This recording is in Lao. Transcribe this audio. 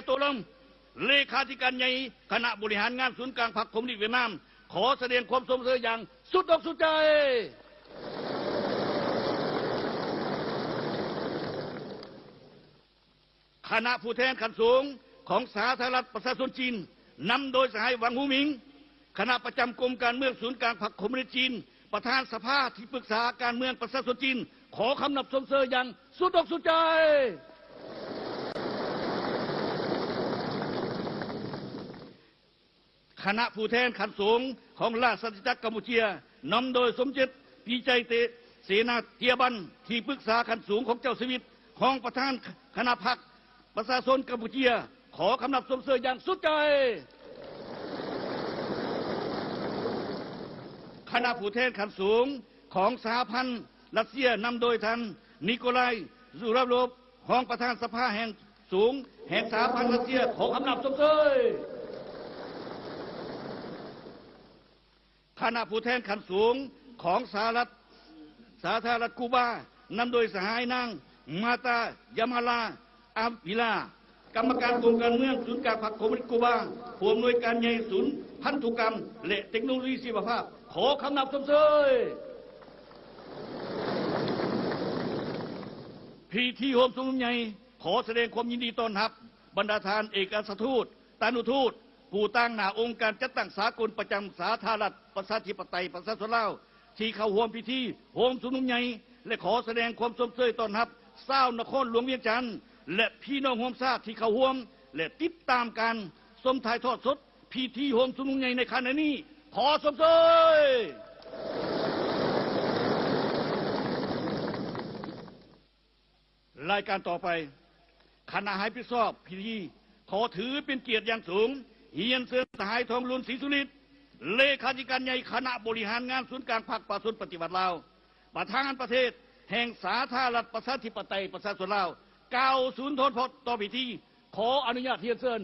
ໂຕລອງ ເລຂາທິການໃຫຍ່ຄະນະບໍລິຫານງານສູນກາງພັກຄອມມູນິດຫວຽດນາມ ຂໍສະແດງຄວາມຊົມເຊີຍຢ່າງສຸດອົກສຸດໃຈ. ຄະນະຜູ້ແທນຂັ້ນສູງຂອງສາທາລະນະລັດປະຊາຊົນຈີນ ນຳໂດຍສະຫາຍ ຫວັງ ຫູໝິງ, ຄະນະປະຈຳກົມການເມືອງສູນກາງພັກຄອມມູນິດຈີນ, ປະທານສະພາທີ່ປຶກສາການເມືອງປະຊາຊົນຈີນ ຂໍຄຳນັບຊົມເຊີຍຢ່າງສຸດອົກສຸດໃຈ. ຄະນະຜູ້ແທນຂັ້ນສູງຂອງລາຊະອານາຈັກກຳປູເຈຍ ນຳໂດຍສົມເຈັດ ປີໄຈເຕ ເສນາເຕຍບັນ ທີ່ປຶກສາຂັ້ນສູງຂອງເຈົ້າຊີວິດ, ຮອງປະທານຄະນະພັກປະຊາຊົນກຳປູເຈຍ ຂໍຄຳນັບຊົມເຊີຍຢ່າງສຸດໃຈ. ຄະນະຜູ້ແທນຂັ້ນສູງຂອງສະຫະພັນຣັດເຊຍ ນຳໂດຍທ່ານ ນິໂກລາຍ ຊູຣາໂລບ ຮອງປະທານສະພາແຫ່ງສູງແຫ່ງສະຫະພັນຣັດເຊຍ ຂໍຄຳນັບຊົມເຊີຍ. ຄະນະຜູ້ແທນຂັ້ນສູງຂອງສະຫະລັດ ສາທາລະນະລັດກູບາ ນຳໂດຍສະຫາຍນາງ ມາຕາ ຢາມາລາ ອາວິລາ ກຳມະການກົມການເມືອງສູນກາງພັກຄອມມູນິດກູບາ, ຜູ້ອຳນວຍການໃຫຍ່ສູນພັນທຸກຳ ແລະ ເຕັກໂນໂລຊີຊີວະພາບ ຂໍຄຳນັບຊົມເຊີຍ. ພິທີໂຮມຊຸມນຸມໃຫຍ່ ຂໍສະແດງຄວາມຍິນດີຕ້ອນຮັບບັນດາທ່ານເອກອັກຄະທູດ, ຕານຸທູດ, ຜູ້ຕາງໜ້າອົງການຈັດຕັ້ງສາກົນປະຈຳສາທາລະນະລັດປະຊາທິປະໄຕປະຊາຊົນລາວ ທີ່ເຂົ້າຮ່ວມພິທີໂຮມຊຸມນຸມໃຫຍ່ ແລະ ຂໍສະແດງຄວາມຊົມເຊີຍຕ້ອນຮັບຊາວນະຄອນຫຼວງວຽງຈັນ ແລະ ພີ່ນ້ອງຮ່ວມຊາດທີ່ເຂົ້າຮ່ວມ ແລະ ຕິດຕາມການຊົມຖ່າຍທອດສົດພິທີໂຮມຊຸມນຸມໃຫຍ່ໃນຂະນະນີ້. ຂໍຊົມເຊີຍ. ລາຍການຕໍ່ໄປ, ຄະນະຮັບຜິດຊອບພິທີ ຂໍຖືເປັນກຽດຢ່າງສູງ ຮຽນເຊີນສະຫາຍ ທອງລຸນ ສີສຸລິດ ເລຂາທິການໃຫຍ່ຄະນະບໍລິຫານງານສູນກາງພັກປະຊາຊົນປະຕິວັດລາວ, ປະທານປະເທດແຫ່ງສາທາລະນະລັດປະຊາທິປະໄຕປະຊາຊົນລາວ ກ່າວສຸນທອນພອນຕໍ່ພິທີ. ຂໍອະນຸຍາດຮຽນເຊີນ.